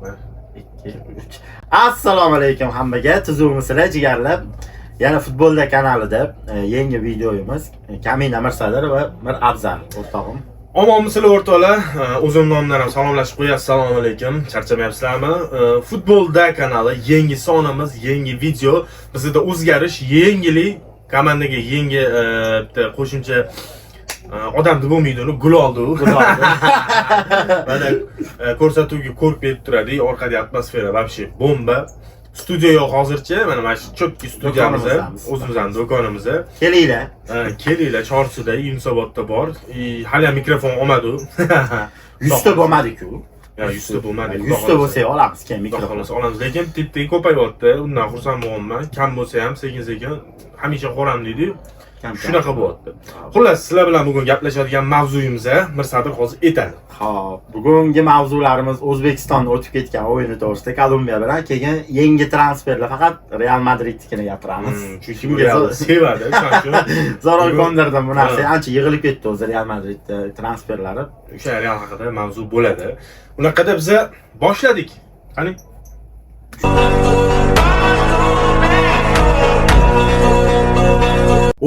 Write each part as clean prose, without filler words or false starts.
1, 2, 3. Assalomu alaykum hammaga. Tuzukmisizlar, jigarlar? Yana Futbolda kanalida yangi videomiz. Kamina Mirsadir va Mir Abzal o'rtog'im. Omonmisizlar, o'rtoqlar? O'zim nomimdan ham salomlashib qo'yay. Assalomu alaykum. Charchamayapsizlarmi? Futbolda kanali, yangi sonimiz, yangi video. Bizda o'zgarish, yangilik, komandaga yangi bitta qo'shimcha odam deb bo'lmaydi uni, gul oldi u. Gul oldi. Mana ko'rsatuvga ko'rk berib turadi. Orqada atmosfera вообще bomba. Studiya yo'q hozircha. Mana shu чётки studiyamiz, Do'konimizdamiz. O'zimizning do'konimiz. Kelinglar. Ha, kelinglar, Chorsuda, Yunusobodda bor. И hali ham mikrofon olmadi u. 100 ta bo'lmadi-ku. Ya, 100 ta bo'lmadi. Xudo 100 ta xohlasa. bo'lsa olamiz keyin Xudo mikrofon. xohlasa olamiz. Lekin tepdagi ko'payyapti. Undan xursand bo'lyapman. Kam bo'lsa ham sekin-sekin hamisha xo'ram deydi-yu. Kam kam. Shunaqa bo'lyapti. Xullas, sizlar bilan bugun gaplashadigan mavzuyimiz Mirsadir hozir aytadi. Xo'p, bugungi mavzularimiz O'zbekiston o'tib ketgan o'yini to'g'risida Kolumbiya bilan, keyin yangi transferlar, faqat Real Madridnikini gapiramiz. Chunki Kimga Realni sevadi, o'shaning uchun Zo'r ko'ndirdim bu narsa. Ha. Ancha yig'ilib ketdi o'zi Real Madrid transferlari. O'sha Real haqida mavzu bo'ladi. Unaqada biza boshladik. Qani?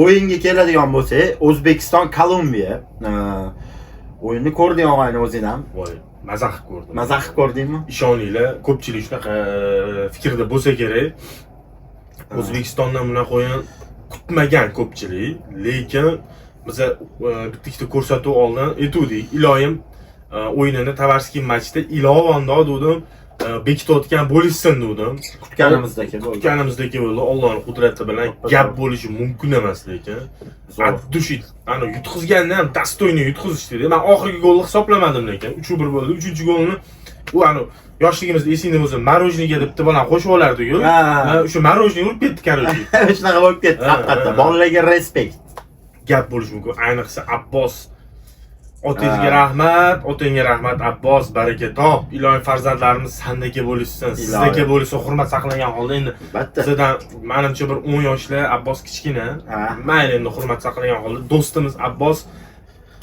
O'yinga keladigan bo'lsak, O'zbekiston Kolumbiya o'yinni ko'rding og'ayni o'zing ham. Voy, maza qilib ko'rdim. Maza qilib ko'rdingmi? Ishoninglar, ko'pchilik shunaqa fikrda bo'lsa kerak. O'zbekistondan bunaqa o'yin kutmagan ko'pchilik, lekin biza bitta ikkita ko'rsatuv oldin aytuvdik, iloyim o'yinini товарищеский matchda ilovonda dedim, bekitayotgan bo'lishsin dedim. Kutganimizdek bo'ldi. Kutganimizdek bo'ldi, Allohning qudrati bilan gap bo'lishi mumkin emas lekin. Zo'r. От души, ana yutqizganda ham достойный yutqizishdi. Men oxirgi golni hisoblamadim lekin 3-1 bo'ldi. 3-golni u ani yoshligimizda esingda bo'lsa, мороженое deb bitta bolani qo'shib olardi-ku. Ha. Ha, o'sha мороженое urib ketdi, короче. Shunaqa bo'lib ketdi Ha, haqiqatda. ha. Bolalarga respekt. Gap bo'lishi mumkin. Ayniqsa Abbos, otangizga Ha. rahmat, otangga rahmat, Abbos, baraka top. Iloyim farzandlarimiz sandaka bo'lishsin, sizdaka bo'lishsin, hurmat saqlagan holda endi Albatta. bizdan manimcha bir 10 yoshli Abbos kichkina. Ha. Mayli endi hurmat saqlagan holda do'stimiz Abbos,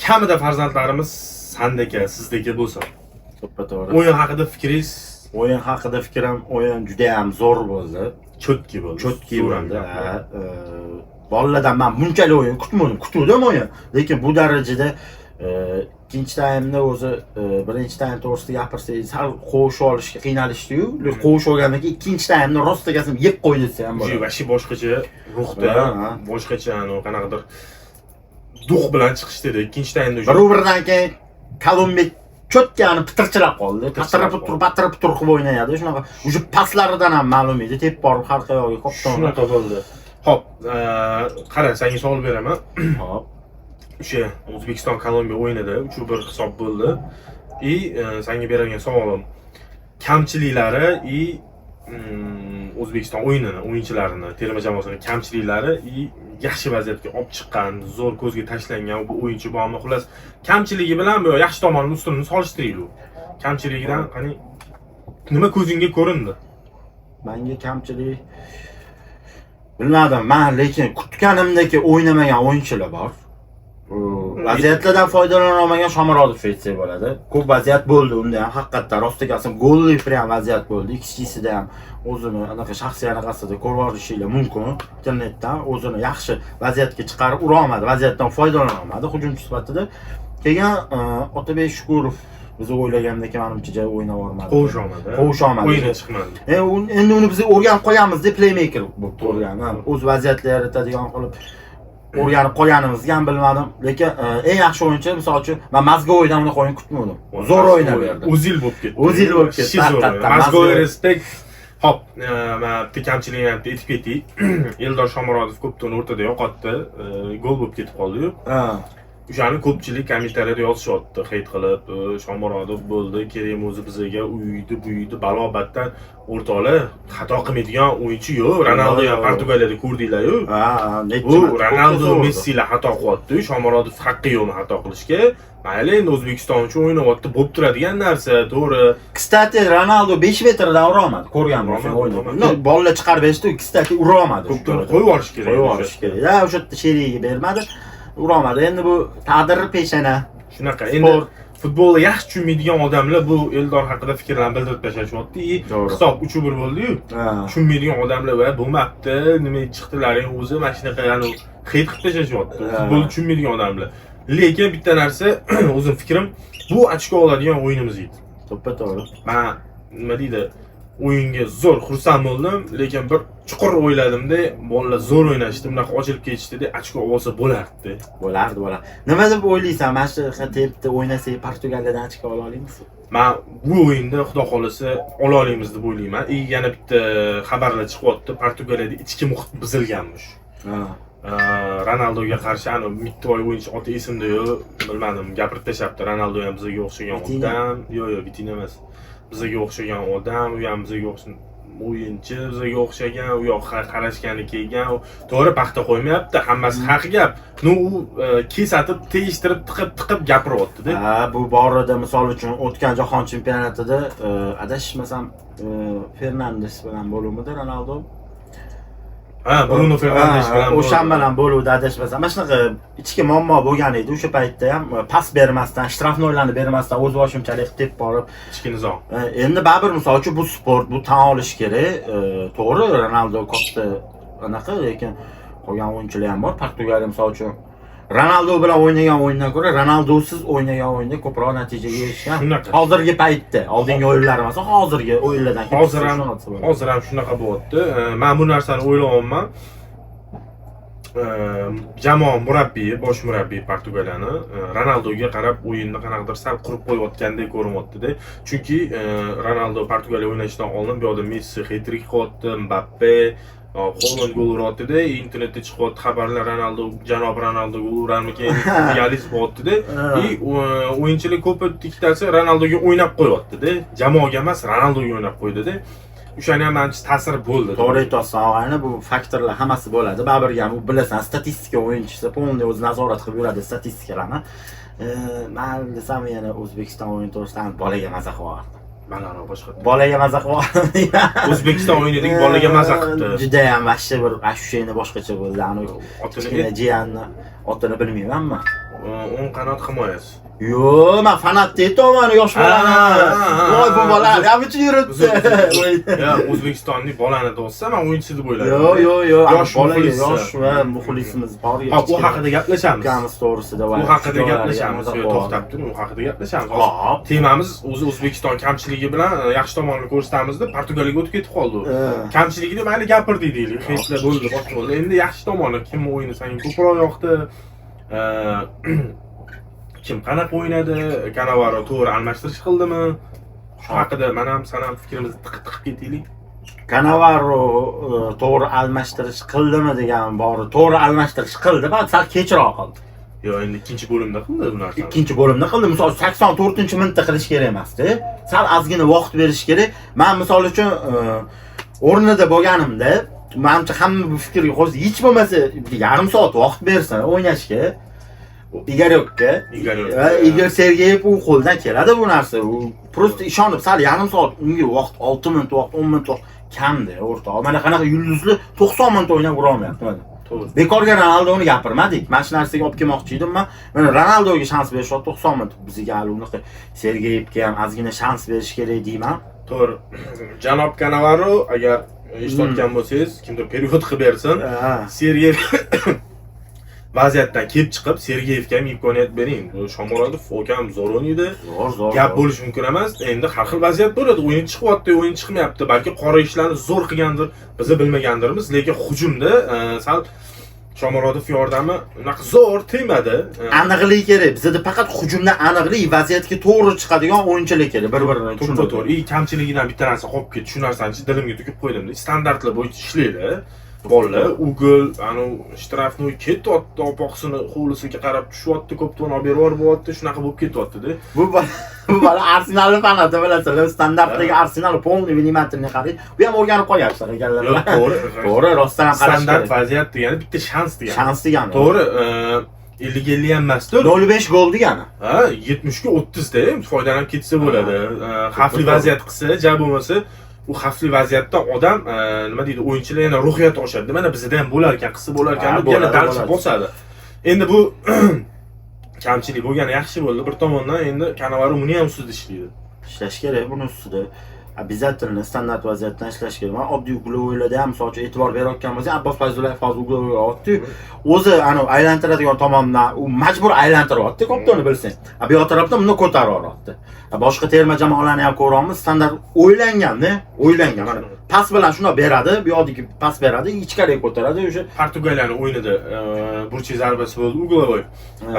kamida farzandlarimiz sandaka, sizdaka bo'lsin. To'ppa to'g'ri. O'yin haqida fikringiz? O'yin haqida fikrim, o'yin juda ham zo'r bo'ldi. Чётки bo'ldi. Чётки Zo'r bo'ldi. ham. Ha, bolalardan men bunchalik o'yin kutmadim. Kutuvdim o'yin, lekin bu darajada ikkinchi taymda o'zi birinchi taym to'g'risida gapirsak, sal qovushib olishga qiynalishdi-yu. Lekin qovushib olgandan keyin ikkinchi taymni rostakasini yeb qo'ydi desa ham Уже bo'ladi. вообще boshqacha ruhda, Ha, ha. boshqacha anavi qanaqadir дух bilan chiqishdi ikkinchi taymda уже. Bir birdan keyin Kolumbiya cho'tkani pitirchilab qoldi. Pitirchilab Patir putur, qoldi. patir putur qilib o'ynaydi. Shunaqa уже paslaridan ham ma'lum edi. Tepib borib har qayerga kopton. Shunaqa bo'ldi. Xo'p, qara, senga savol beraman. Hop. O'sha O'zbekiston Kolumbiya o'yinida 3-1 hisob bo'ldi. И senga beradigan savolim kamchiliklari и O'zbekiston o'yinini, o'yinchilarini, terma jamoasini kamchiliklari и yaxshi vaziyatga olib chiqqan, zo'r ko'zga tashlangan bu o'yinchi bormi? Xullas, kamchiligi bilan bu yaxshi tomonini ustini solishtiraylik. Kamchiligidan qani nima ko'zingga ko'rindi? Menga kamchilik bilmadim, men lekin kutganimdek o'ynamagan o'yinchilar bor. U vaziyatlardan foydalana olmagan Shomurodov aytsak bo'ladi. Ko'p vaziyat bo'ldi unda ham, haqiqatdan rostakasim golli prям vaziyat bo'ldi. XG'sida ham o'zini anaqa shaxsiy anaqasida ko'rib olishinglar mumkin. Internetdan o'zini yaxshi vaziyatga chiqarib ura olmadi, vaziyatdan foydalana olmadi hujumchi sifatida. Keyin Otabek Shukurov biz o'ylagandek manimcha joy o'ynab olmadi. Qo'sha olmadi. Qo'sha olmadi. O'yinga chiqmadi. Endi uni biz o'rganib qolganmiz-da, playmaker bo'lib turgan. Ha, o'z vaziyatlar yaratadigan qilib o'rganib qolganimizni ham bilmadim. Lekin eng yaxshi o'yinchi, misol uchun, men Mozgovoydan unaqa o'yin kutmadim. Zo'r o'ynab berdi. O'zil bo'lib ketdi. O'zil bo'lib ketdi, Вообще zo'r. haqiqatdan. Mozgovoy Mozgovoy. respekt. Xo'p, mana bitta kamchiligini ham aytib ketdik. Eldor Shomurodov ko'p to'ni o'rtada yo'qotdi. Gol bo'lib ketib qoldi-yu. Ha. O'shani ko'pchilik kommentariyada yozishyapti, hate qilib, Shomurodov bo'ldi, kerak o'zi bizaga uydi, buydi, balo battar. O'rtoqlar, xato qilmaydigan o'yinchi yo'q. Ronaldo ham Yo'q. Portugaliyada ko'rdinglar-yu. Ha, ha, necha Bu marta Ronaldo, ko'p Messilar xato qilyapti, Shomurodov haqqi yo'qmi xato qilishga? Mayli, endi O'zbekiston uchun o'ynayapti, bo'lib turadigan narsa, to'g'ri. Кстати, Ronaldo 5 metrdan ura olmadi. Ko'rgan bo'lsang Urolmadi, o'yinni. urolmadi. No, bolalar chiqarib berishdi, кстати, ura olmadi. Ko'p to'ni qo'yib yuborish kerak. Qo'yib yuborish kerak. Ya, o'sha yerda sherigiga bermadi. Ura olmadi. Endi bu taqdir, peshana. Shunaqa. Endi Sport. Futbolni yaxshi tushunmaydigan odamlar bu Eldor haqida fikrlarni bildirib tashlashyapti. И To'g'ri. hisob 3-1 bo'ldi-yu. Ha. Tushunmaydigan odamlar va bo'lmabdi, nima chiqdilaring o'zi mana shunaqa, ya'ni хейт qilib tashlashyapti. Ha. Futbolni tushunmaydigan odamlar. Lekin bitta narsa, o'zim fikrim, bu ochko oladigan o'yinimiz edi. To'ppa to'g'ri. Man nima deydi, o'yinga zo'r xursand bo'ldim, lekin bir chuqur o'yladimda, bolalar zo'r o'ynashdi, bunaqa ochilib ketishdi-da, ochko olsa bo'lardi. Bo'lardi, bo'lardi. Nima deb o'ylaysan? Mana shu tempda o'ynasak Portugaliyadan ochko ola olamiz? Man bu o'yinda xudo xohlasa ola olamiz deb o'ylayman. И yana bitta xabarlar chiqyapti, Portugaliyada ichki muhit buzilganmish. Ha. Ronaldoga qarshi ani mittivoy o'yinchi, oti esimda yo'q, bilmadim, gapirib tashlabdi. Ronaldo ham bizga o'xshagan Vitinha. odam. Yo'q, Vitinha emas. Bizga o'xshagan odam, u ham bizga o'xshagan o'yinchi, bizga o'xshagan, u yoq qarashgani kelgan. To'g'ri, paxta qo'ymayapti, hammasi haq gap. Ну, u kesatib, tegishtirib, tiqib, tiqib gapiryapti-da. Ha, bu borada misol uchun o'tgan jahon chempionatida adashmasam Fernandes bilan bo'luvmidi Ronaldo? Ha, Bruno Fernandes Ha, bilan o'shan bo'ldi. bilan bo'luvdi adashmasam. Mana shunaqa ichki muammo bo'lgan edi o'sha paytda ham, pas bermasdan, штрафной larni bermasdan o'z boshimchalik qilib tepib borib. Ichki nizo. Endi baribir misol uchun bu sport, bu tan olish kerak. To'g'ri, Ronaldo katta anaqa, lekin qolgan o'yinchilar ham bor. Portugaliya misol uchun Ronaldo bilan o'ynagan o'yindan ko'ra Ronaldosiz o'ynagan o'yinda ko'proq natijaga erishgan. Shunaqa. Hozirgi paytda, oldingi o'yinlar emas, hozirgi o'yinlardan kelib Hozir chiqsa ham shuni aytsa bo'ladi. Hozir ham shunaqa bo'lyapti. Men bu narsani o'ylayapman. Jamoa murabbiyi, bosh murabbiy Portugaliyani Ronaldoga qarab o'yinni qanaqadir sal qurib qo'yayotgandek ko'rinyapti-da. Chunki Ronaldo Portugaliya o'ynashidan oldin bu yoqda Messi хет-трик qilyapti, Mbappe, Holand gol uryapti-da, internetda chiqyapti xabarlar, Ronaldo, janob Ronaldo gol urarmikin, idealist bo'lyapti-da. И o'yinchilar ko'pi ikkitasi Ronaldoga o'ynab qo'yapti-da. Jamoaga emas, Ronaldoga o'ynab qo'ydi-da. O'shani ham manimcha ta'siri bo'ldi. To'g'ri aytyapsan, og'ayni, bu faktorlar hammasi bo'ladi. Baribir ham u bilasan, statistika o'yinchisi, полный o'zi nazorat qilib yuradi statistikalarni. Man desam yana O'zbekiston o'yini to'g'risida bolaga maza qilib yubordim. Mana boshqa. Bolaga maza qilib yubordim. O'zbekiston o'yinidagi bolaga maza qilibdi. Judayam вообще bir ощущение boshqacha bo'ldi. Ani Otini kichkina jiyanni otini bilmayman man. O'ng qanot himoyasi. Yo'q, man fanatda aytyapman, yosh bolani. Ha, Voy, bu bola nima uchun yuribdi? Ya, O'zbekistonlik bolani do'stsa, man o'yinchi deb o'yladim. Yo'q. Yosh bolaga muxlisi. Yosh va muxlisimiz bor. Hop, u haqida gaplashamiz. Ukamiz to'g'risida va U haqida gaplashamiz. Yo'q, to'xtab turing, u haqida gaplashamiz. Hop. Temamiz o'zi O'zbekiston kamchiligi bilan yaxshi tomonini ko'rsatamiz deb Portugaliyaga o'tib ketib qoldi. U. Kamchiligini mayli gapirdik deylik. Хейт lar bo'ldi, boshqa bo'ldi. Endi yaxshi tomoni, kim o'yini senga ko'proq yoqdi? Kim qanaqa o'ynadi? Kanavaro to'g'ri almashtirish qildimi? Shu haqida man ham, san ham fikrimizni tiqib tiqib ketaylik. Kanavaro to'g'ri almashtirish qildimi degan bor. To'g'ri almashtirish qildi, ba'zi sal kechroq qildi. Yo, endi ikkinchi bo'limda qildi bu narsani. Ikkinchi bo'limda qildi. Misol 84-minutda qilish kerak emasdi. Sal ozgina vaqt berish kerak. Men misol uchun o'rnida bo'lganimda, manimcha hamma bu fikrga qo'shsa, hech bo'lmasa bir yarim soat vaqt bersin o'ynashga. Igorokka. Igorok. Va Igor Sergeyev u qo'ldan keladi bu narsa. U просто ishonib sal yarim soat unga vaqt, 6 minut vaqt, 10 minut vaqt kamda o'rtoq. Mana qanaqa yulduzli 90 minut o'ynab urolmayapti mana. To'g'ri. Bekorga Ronaldoni gapirmadik. Mana shu narsaga olib kelmoqchi edim man. Mana Ronaldoga shans berishyapti 90 minut. Bizga hali unaqa Sergeyevga ham ozgina shans berish kerak deyman. To'g'ri. Janob Kanavaro, agar eshitayotgan bo'lsangiz, kimdir перевод qilib bersin. Ha. Sergey vaziyatdan kelib chiqib, Sergeyevga ham imkoniyat bering. Bu Shomurodov akam zo'r o'ynaydi. Zo'r, zo'r. Gap bo'lishi mumkin emas. Endi har xil vaziyat bo'ladi. O'yin chiqyapti, o'yin chiqmayapti. Balki qora ishlarni zo'r qilgandir, biz bilmagandirmiz, lekin hujumda sal Shomurodov yordami unaqa zo'r tegmadi. Aniqlik kerak. Bizda faqat hujumda aniqlik, vaziyatga to'g'ri chiqadigan o'yinchilar kerak, bir-birini To'ppa tushunib. to'g'ri. И kamchiligidan bitta narsa qolib ketdi. Shu narsani dilimga tugib qo'ydim. Standartlar bo'yicha ishlaydi. Bolalar угол, anu штрафной ketyapti, opoqsini hovlisiga qarab tushyapti, ko'p to'g'ri olib berib yuboryapti, shunaqa bo'lib ketyapti-da. Bu bola Arsenalni fanati, bilasizlar, standartdagi Arsenal полный внимательный qaraydi. Bu ham o'rganib qolyapti ekanlar. Yo'q, to'g'ri. To'g'ri, rostdan ham qarash Standart kerak. vaziyat degani bitta shans degani. Shans degani. To'g'ri, 50 50 ham emasdir. 0.5 gol degani. Ha, 70 ga 30 da foydalanib ketsa bo'ladi. Xavfli vaziyat qilsa, ja bo'lmasa u xavfli vaziyatda odam nima deydi, o'yinchilar yana ruhiyati oshadi. Mana bizda ham bo'lar ekan, qilsa bo'lar ekan Ha, deb yana bo'ladi, дальше bo'ladi. bosadi. Endi bu Kamchilik bo'lgani yaxshi bo'ldi. Bir tomondan endi Kanavaro uni ham ustida ishlaydi. Ishlash kerak buni ustida. Обязательно standart vaziyatdan ishlash kerak. Man oddiy угловой larda ham, misol uchun, e'tibor berayotgan bo'lsak, Abbos Fayzullayev hozir угловой otdi. O'zi anavi aylantiradigan tomondan u majbur aylantiryapti, koptoni bilsang. A bu yoq tarafdan buni ko'tarib yuboryapti. Boshqa terma jamoalarni ham ko'ryapmiz, standart o'ylanganda, o'ylangan. Mana pas bilan shundoq beradi, bu yoqdagi pas beradi, ichkariga ko'taradi o'sha. Portugaliyani o'yinida burchak zarbasi bo'ldi, угловой.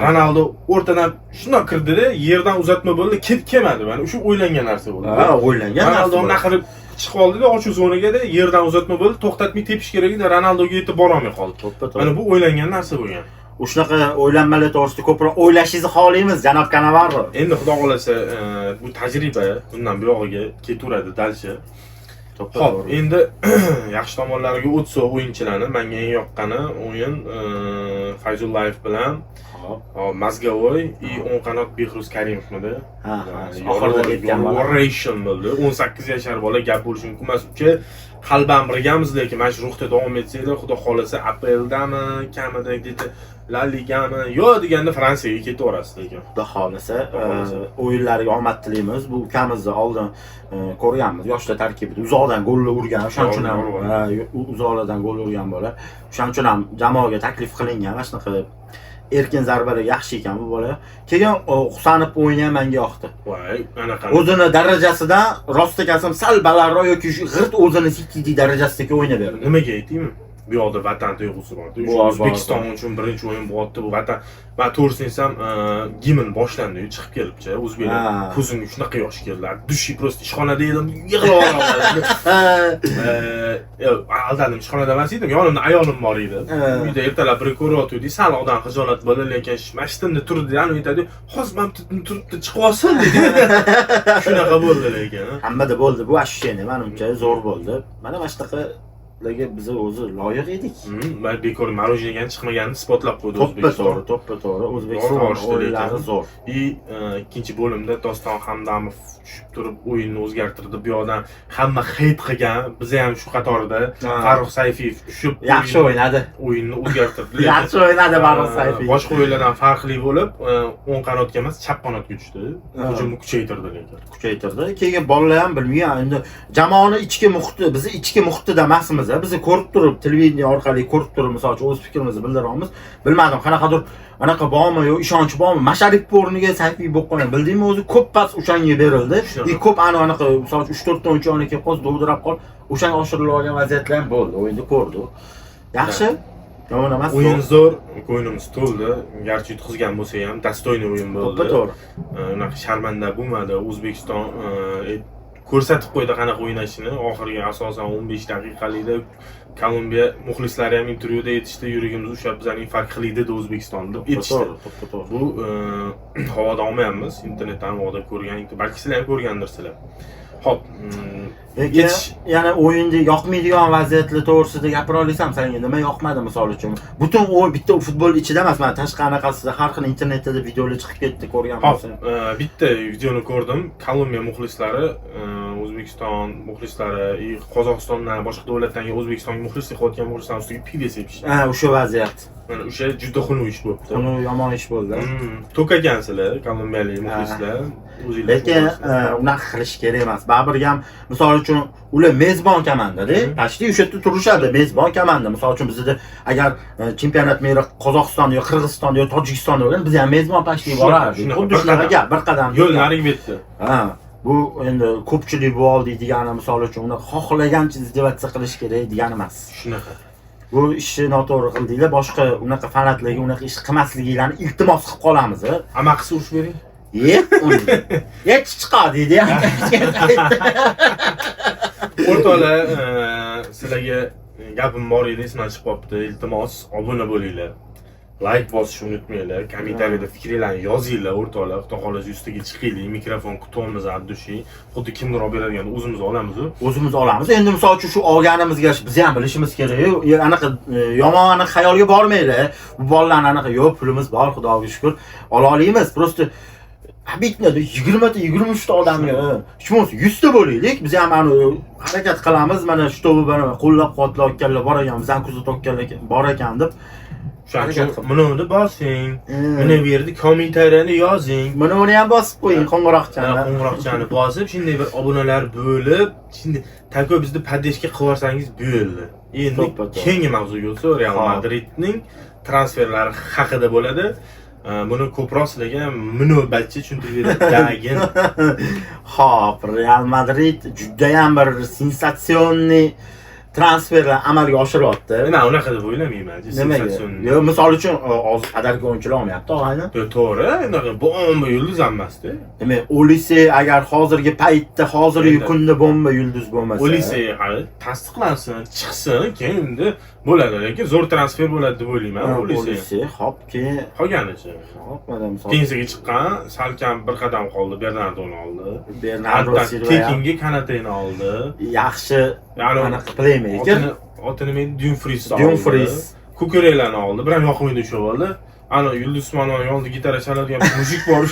Ronaldo o'rtadan shundoq kirdida, yerdan uzatma bo'ldi, kelmadi. Mana o'sha o'ylangan narsa bo'ldi. Ha, o'ylangan narsa. Ronaldo bunaqa qilib chiqib oldida ochiq zonagada yerdan uzatma bo'ldi, to'xtatmay tepish kerak edi, Ronaldoga yetib borolmay qoldi. To'ppa to'g'ri. Mana bu o'ylangan narsa bo'lgan. Shunaqa o'ylanmalar to'g'risida ko'proq o'ylashingizni xohlaymiz, janob Kanavaro. Endi xudo xohlasa, bu tajriba bundan buyog'iga ketaveradi дальше. To'ppa Xo'p, to'g'ri. endi yaxshi tomonlariga o'tsa o'yinchilarni, menga eng yoqqani o'yin Fayzullayev bilan Hop. hop, Mozgovoy и o'ng qanot Behruz Karimovmidi? Ha, oxirida ketgan bola. Oration bo'ldi. 18 yashar bola, gap bo'lishi mumkin emas. Uka, qalban birgamiz, lekin mana shu ruhda davom etsanglar, xudo xohlasa APLdami, kamida где-то La Ligami, yo'q deganda Fransiyaga ketaverasiz lekin. Xudo xohlasa, Xudo xohlasa. O'yinlariga omad tilaymiz. Bu ukamizni oldin ko'rganmiz. Yoshlar tarkibida uzoqdan gollar urgan, o'shaning uchun ham To'g'ri, ha, uzoqlardan gol urgan bola. O'shaning uchun ham jamoaga taklif qilingan. Mana shunaqa erkin zarbalar yaxshi ekan bu bola. Keyin Husanov o'yini ham menga yoqdi. Voy, anaqa. O'zini darajasidan rost kasam sal balandroq yoki shu g'irt o'zini City darajasidagi o'ynab berdi. Nimaga aytaymi? Bu yoqda vatan tuyg'usi bor. Bor, bor, O'zbekiston uchun birinchi o'yin bo'lyapti bu vatan. Va to'g'risini aytsam, gimn boshlandi, chiqib kelibchi o'zbeklar. Ko'zimga shunaqa yosh keldi. Души просто ishxonada edim, yig'lab yuboraman. Yo'q, aldandim, ishxonada emas edim, yonimda ayolim bor edi. Uyda ertalab bir ko'ryotgandik, sal odam xijolat bo'ldi, lekin mana shu yerda turdi, yani aytadi, hozir mana bu yerda turibdi, chiqib olsin dedi. Shunaqa bo'ldi lekin. Hammada bo'ldi bu ощущение, manimcha zo'r bo'ldi. Mana shunaqa biz o'zi loyiq edik. Man bekor мороженое chiqmaganini isbotlab qo'ydi To'ppa O'zbekiston. to'g'ri, to'ppa to'g'ri. O'zbekiston Borib olishdi o'yinlari lekin. zo'r. И ikkinchi bo'limda Doston Hamdamov tushib turib o'yinni o'zgartirdi. Bu yoqdan hamma хейт qilgan, biz ham shu qatorida. Farruh Sayfiyev tushib Yaxshi o'ynadi. o'yinni o'zgartirdi. Yaxshi o'ynadi Farruh Sayfiyev. Boshqa o'yinlardan farqli bo'lib, o'ng qanotga emas, chap qanotga tushdi. Hujumni kuchaytirdi lekin. Kuchaytirdi. Keyin bolalar ham bilmagan, endi jamoani ichki muhiti, bizni ichki muhitida emasmiz, bizni ko'rib turib, televideniye orqali ko'rib turib, misol uchun o'z fikrimizni bildiramiz. Bilmadim, qanaqadir anaqa bormi yo ishonch bormi? Masharipov o'rniga Sayfiyev bo'lib qolgan. Bildingmi, o'zi ko'p pas o'shanga berildi. Shunaqa. И ko'p ana anaqa, misol uchun 3-4 ta o'yinchi yoniga kelib qolsa, dovdirab qolib, o'shanga oshirilib olgan vaziyatlar ham bo'ldi. O'yinda ko'rdik. Yaxshi. Yomon emas. O'yin zo'r, ko'nglimiz to'ldi. Garchi yutqizgan bo'lsa ham, достойный o'yin bo'ldi. To'ppa to'g'ri. Unaqa sharmanda bo'lmadi. O'zbekiston ko'rsatib qo'ydi qanaqa o'ynashini. Oxirgi asosan 15 daqiqalikda Kolumbiya muxlislari ham intervyuda aytishdi, yuragimiz ushlab bizani infarkt qildi dedi O'zbekiston deb To'ppa aytishdi. to'g'ri, to'ppa to'g'ri. Bu havodan olmayapmiz, internetdan havoda ko'rgan, balki sizlar ham ko'rgandirsizlar. Xo'p, Lekin yana o'yinda yoqmaydigan vaziyatlar to'g'risida gapira olasanmi? Senga nima yoqmadi misol uchun? Butun o'yin bitta futbol ichida emas, mana tashqi anaqasida har xil internetda videolar chiqib ketdi, ko'rgan Xo'p, bo'lsang. Bitta videoni ko'rdim. Kolumbiya muxlislari, O'zbekiston muxlislari, и Qozog'istondan, boshqa davlatdan O'zbekistonga muxlislik qilayotgan muxlislar ustiga pivo sepishdi. Ha, o'sha vaziyat. Mana o'sha juda xunuk ish bo'libdi. Uni yomon ish bo'ldi. To'kakansizlar, kolumbiyalik muxlislar. O'zinglar Lekin ko'rasizlar. Unaqa qilish kerak emas. Baribir ham misol uchun ular mezbon komandada, почти o'sha yerda turishadi, mezbon komanda. Misol uchun bizda agar чемпионат мира Qozog'iston yo Qirg'iziston yo Tojikistonda bo'lgan, biz ham mezbon почти Shunaqa, borardik. shunaqa, Xuddi bir shunaqa qadam. gap, bir qadam. Yo'l narigi betda. Ha, bu endi ko'pchilik bu oldi degani misol uchun uni xohlagancha издеваться qilish kerak degani emas. Shunaqa. Bu ishni noto'g'ri qildinglar, boshqa unaqa fanatlarga unaqa ish qilmasliginglarni iltimos qilib qolamiz. Amaqisi urishib bering. Ye, uni. Ye, chiqar deydi. O'rtoqlar, sizlarga gapim bor edi, esimdan chiqib qolibdi. Iltimos, obuna bo'linglar. Layk bosishni unutmanglar. Kommentariyada fikringlarni yozinglar, o'rtoqlar. Xudo xohlasa ustiga chiqaylik. Mikrofon kutamiz от души. Xuddi kimdir olib beradigan o'zimiz olamiz u. O'zimiz olamiz. Endi misol uchun shu olganimizga biz ham bilishimiz kerak. Anaqa yomon anaqa xayolga bormanglar. Bu bolalarni anaqa yo'q, pulimiz bor, Xudoga shukr. Ola olamiz. Просто обидно 20 ta 23 ta odamga, hech bo'lmasa 100 ta bo'laylik. Biz ham mana harakat qilamiz. Mana shu mana qo'llab-quvvatlayotganlar bor ekan, bizani kuzatayotganlar bor ekan deb. O'shaning uchun Harakat qil. buni uni bosing. Buni bu yerda kommentariyani yozing. Buni uni ham bosib qo'ying, qo'ng'iroqchani. Qo'ng'iroqchani bosib, shunday bir obunalar bo'lib, shunday такой bizni поддержка qilib yuborsangiz bo'ldi. Endi To'ppa-to'g'ri. keyingi mavzuga o'tsak, Real Madridning transferlari haqida bo'ladi. Buni ko'proq sizlarga munobatchi tushuntirib beradi. Xo'p, Real Madrid judayam bir сенсационный transferlar amalga oshiryapti. Men unaqa deb o'ylamayman. Nimaga? Sensatsion. Yo'q, misol uchun hozir подарка o'yinchilar olmayapti og'ayni. Yo'q, to'g'ri, unaqa bomba yulduz ham emasda. Demak, Olise agar hozirgi paytda, hozirgi Endi. kunda bomba yulduz bo'lmasa. Olise hali tasdiqlansin, chiqsin, keyin unda bo'ladi, lekin zo'r transfer bo'ladi deb o'ylayman Olise. Olise, hop, keyin Qolganichi. hop, mana misol Pensiyaga chiqqan, salkam bir qadam qoldi, Bernardoni oldi. Bernardo Hatto Silva ham tekinga Kanateni oldi. yaxshi Ya'ni anaqa playmaker. Otini nima edi? Dumfries oldi. Dumfries. Kukurellani oldi. Bir ham yoqimli ushlab oldi. Ana Yulduz Usmonova yonida gitara chaladigan мужик bor.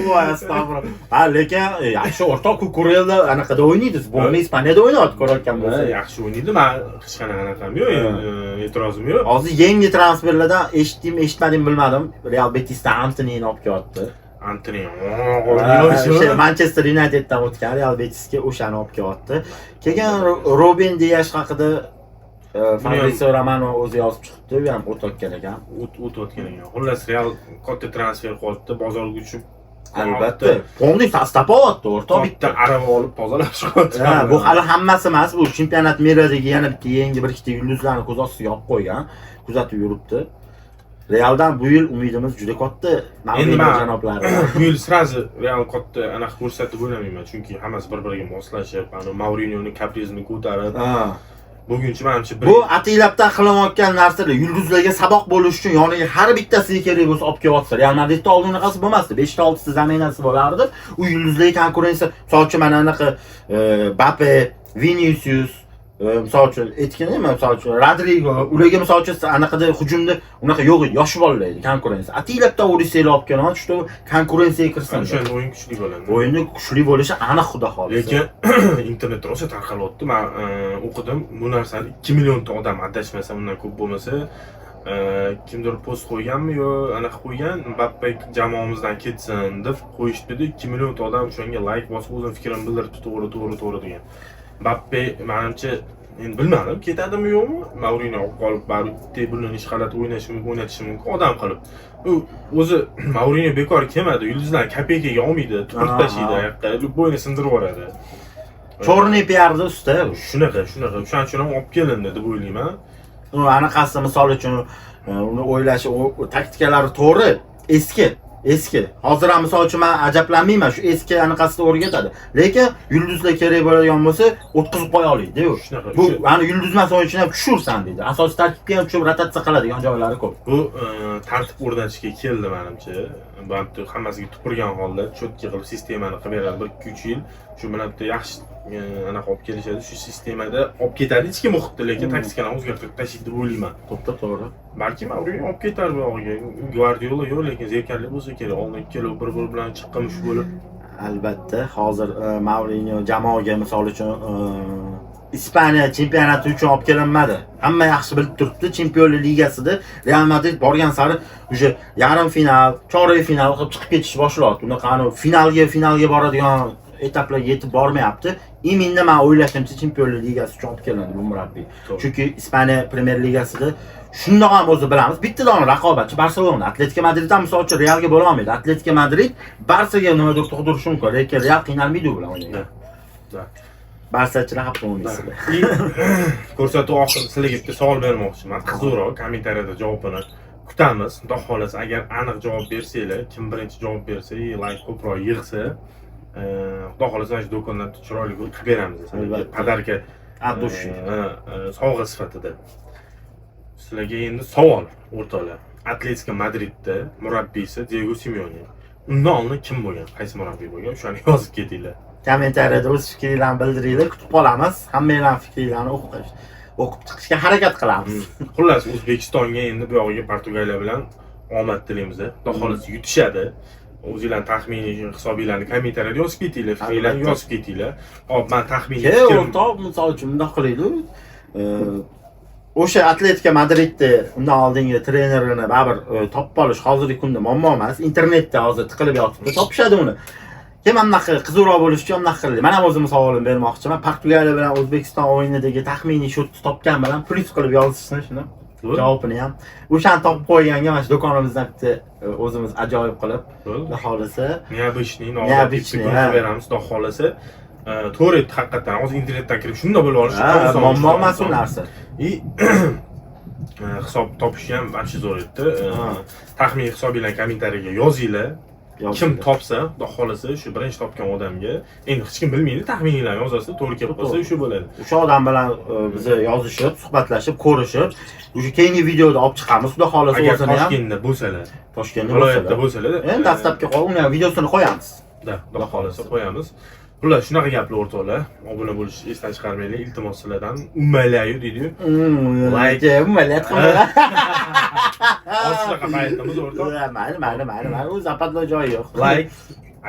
Voy, astag'firullah. Ha, lekin yaxshi o'rtoq Kukurella anaqada o'ynaydi. Сборный Ispaniyada o'ynayapti ko'rayotgan Ha, bo'lsa. yaxshi o'ynaydi. Men hech qanaqa anaqam yo'q, e'tirozim yo'q. Hozir yangi transferlardan eshitdim, eshitmadim bilmadim. Real Betisdan Antonini olib kelyapti. Antoni O'sha Manchester Uniteddan o'tgan Real Betisga o'shani olib kelyapti. Keyin Robin Dias haqida Fabrizio Romano o'zi yozib chiqibdi, u ham o'tayotgan ekan. O'tayotgan ekan. Xullas, Real katta transfer qilyapti, bozorga tushib Albatta. Полный состав olyapti, o'rtoq bitta bitta. arava olib tozalab chiqyapti. Ha, bu hali hammasi emas, bu чемпионат мира dagi yana bitta yangi bir ikkita yulduzlarni ko'z ostiga olib qo'ygan, kuzatib yuribdi. Realdan bu yil umidimiz juda katta. Endi Mourinho man janoblari. bu yil сразу Real katta anaqa ko'rsatdi deb o'ylamayman, chunki hammasi bir-biriga moslashib, ana Mourinhoning kaprizini ko'tarib, buguncha manimcha bir Bu ataylabdan qilinayotgan narsalar yulduzlarga saboq bo'lish uchun yoniga har bittasiga kerak bo'lsa olib kelyapti. Real Madridda oldin unaqasi bo'lmasdi. 5 ta 6 ta замена si bo'lardi. U yulduzlarga konkurensiya, misol uchun mana anaqa Mbappe, Vinicius, misol uchun aytganim, misol uchun Rodrigo, ularga misol uchun anaqada hujumda unaqa yo'q edi, yosh bolalar edi konkurensiya. Ataylabdan Oliseyni olib kelyapti, shu konkurensiyaga kirsin. O'shanda o'yin kuchli bo'ladi. O'yinni kuchli bo'lishi aniq, xudo xohlasa. Lekin internetda rosa tarqalyapti. Men o'qidim, bu narsani 2 millionta odam, adashmasam undan ko'p bo'lmasa, kimdir post qo'yganmi yo anaqa qo'ygan, Mbappe jamoamizdan ketsin deb qo'yishdi-da, 2 millionta odam o'shanga like bosib o'zini fikrini bildiribdi, to'g'ri, to'g'ri, to'g'ri degan. Mbappe menimcha endi bilmadim, ketadimi yo'qmi? Mourinho olib qolib, baribir buni ish g'alati o'ynashi mumkin, o'ynatishi mumkin odam qilib. U o'zi Mourinho bekor kelmadi, yulduzlarni kopeykaga olmaydi, tupurib tashlaydi oyoqqa, любой ni sindirib yuboradi. Черный пиар da usta. Shunaqa, shunaqa. O'shaning uchun ham olib kelindi deb o'ylayman. U anaqasi misol uchun uni o'ylashi, u taktikalari to'g'ri, eski, eski. Hozir ham misol uchun men ajablanmayman, shu eski anaqasida o'rgatadi. Lekin yulduzlar kerak bo'ladigan bo'lsa, o'tkazib qo'ya oladi-ku. Shunaqa. Bu ani yulduz emas o'yinchini ham tushirsan deydi. Asosiy tarkibga ham tushib rotatsiya qiladigan joylari ko'p. Bu tartib o'rnatishga keldi menimcha. Bitta hammasiga tupurgan holda чётко qilib sistemani qilib beradi 1-2-3 yil. Shu bilan bitta yaxshi anaqa olib kelishadi. Shu sistemada olib ketadi ichki muhitda, lekin taktikani o'zgartirib tashlaydi deb o'ylayman. To'ppa to'g'ri. Balki Mourinho olib ketar bu yog'iga. Guardiola yo'q, lekin zerikarli bo'lsa kerak. Oldin ikkalovi bir-biri bilan chiqqan bo'lib. Albatta, hozir Mourinho jamoaga misol uchun Ispaniya chempionati uchun olib kelinmadi. Hamma yaxshi bilib turibdi, Chempionlar ligasida Real Madrid borgan sari уже yarim final, chorak final qilib chiqib ketish boshlayapti. Unaqa anu finalga boradigan etaplarga yetib bormayapti. Именно men o'ylashimcha Chempionlar ligasi uchun olib kelindi bu murabbiy. Chunki Ispaniya Premyer ligasida shundoq ham o'zi bilamiz, bitta dona raqobatchi Barselona, Atletico Madrid ham misol uchun Realga bo'la olmaydi. Atletico Madrid Barsaga nimadir tug'dirishi mumkin, lekin Real qiynalmaydi u bilan o'ynaganda. Barsachilar xafa bo'lmaysizlar. И ko'rsatuv oxirida sizlarga bitta savol bermoqchiman. Qiziqroq, kommentariyada javobini kutamiz. Xudo xohlasa, agar aniq javob bersanglar, kim birinchi javob bersa, like ko'proq yig'sa, xudo xohlasa mana shu do'kondan bitta chiroyli gul qilib beramiz sizlarga. Albatta. Подарка От души. Sovg'a sifatida. Sizlarga endi savol, o'rtoqlar. Atletico Madridda murabbiysi Diego Simeone. Undan oldin kim bo'lgan? Qaysi murabbiy bo'lgan? O'shani yozib ketinglar. Kommentariyada o'z fikringlarni bildiringlar, kutib qolamiz. Hammanglarning fikringlarni o'qib chiqishga harakat qilamiz. Xullas, O'zbekistonga endi bu yog'iga Portugaliya bilan omad tilaymiz. Xudo xohlasa yutishadi. O'zinglarni taxminiy hisobinglarni kommentariyada yozib ketinglar, fikringlarni Albatta. yozib ketinglar. Hop, men taxminiy Ke, fikrim o'rtoq, misol uchun bundoq qilaylik. O'sha Atletika Madridni undan oldingi trenerini baribir topib olish hozirgi kunda muammo emas. Internetda hozir tiqilib yotibdi, topishadi uni. Keyin mana bunaqa qiziqroq bo'lishi uchun bunaqa qildik. Man ham o'zimni savolimni bermoqchiman. Portugaliya bilan O'zbekiston o'yinidagi taxminiy счёт ni topgan bilan plyus qilib yozishsin shuni. Bo'ldi. Javobini ham. O'shani topib qo'yganga mana shu do'konimizdan bitta o'zimiz ajoyib qilib, Bo'ldi. Xudo xohlasa, Необычный, Необычный, noodatiy ha. beramiz, xudo xohlasa. To'g'ri aytdi haqiqatdan. Hozir internetdan kirib shundoq bilib olish Ha, juda oson, muammo juda emas u oson. narsa. И hisob topish ham вообще zo'r edi. Ha. Taxminiy hisobinglarni kommentariyaga yozinglar. Kim Yozinglar. topsa, xudo xohlasa, shu birinchi topgan odamga, endi hech kim bilmaydi, taxminiylarni yozasiz, to'g'ri kelib qolsa, To'g'ri. shu bo'ladi. O'sha odam bilan biza yozishib, suhbatlashib, ko'rishib, o'sha keyingi videoda olib chiqamiz. Xudo xohlasa Agar o'zini ham Toshkentda bo'lsalar, Toshkentda viloyatda bo'lsalar. bo'lsalar, Endi dastlabki uni ham videosini qo'yamiz. Да, xudo xohlasa qo'yamiz. Xullas, shunaqa gaplar, o'rtoqlar. Obuna bo'lish esdan chiqarmanglar, iltimos sizlardan. Умоляю deydi-yu. Like, millat. Hozir shunaqa paytimiz, o'rtoq. Mayli, mayli, mayli, mayli. U западло joyi yo'q. Like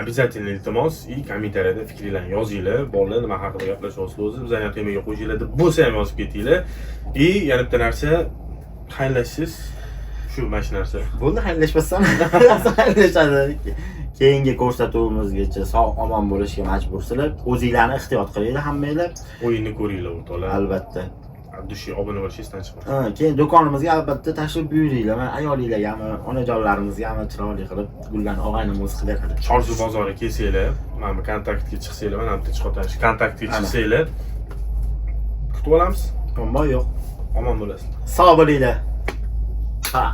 обязательно, iltimos, и kommentariyada fikringlarni yozinglar. Bolalar nima haqida gaplashyapsizlar o'zi, bizani ham temaga qo'shinglar deb bo'lsa ham yozib ketinglar. И yana bitta narsa, xayrlashish shu mana shu narsa. Bo'ldi, xayrlashmasdan xayrlashadi. Keyingi ko'rsatuvimizgacha sog' omon bo'lishga majbursizlar. O'zinglarni ehtiyot qilinglar hammanglar. O'yinni ko'ringlar, o'rtoqlar. Albatta. Души obuna bo'lish esdan chiqmasin. Ha, keyin do'konimizga albatta tashrif buyuringlar. Mana ayolinglargami, onajonlarimizgami chiroyli qilib gullarni og'aynimiz o'zi qilib beradi. Chorsu bozoriga kelsanglar, mana bu kontaktga chiqsanglar, mana bitta chiqyapti. Shu kontaktga Ana. chiqsanglar, kutib olamiz. Muammo yo'q. Omon bo'lasizlar. Sog' bo'linglar. Ha.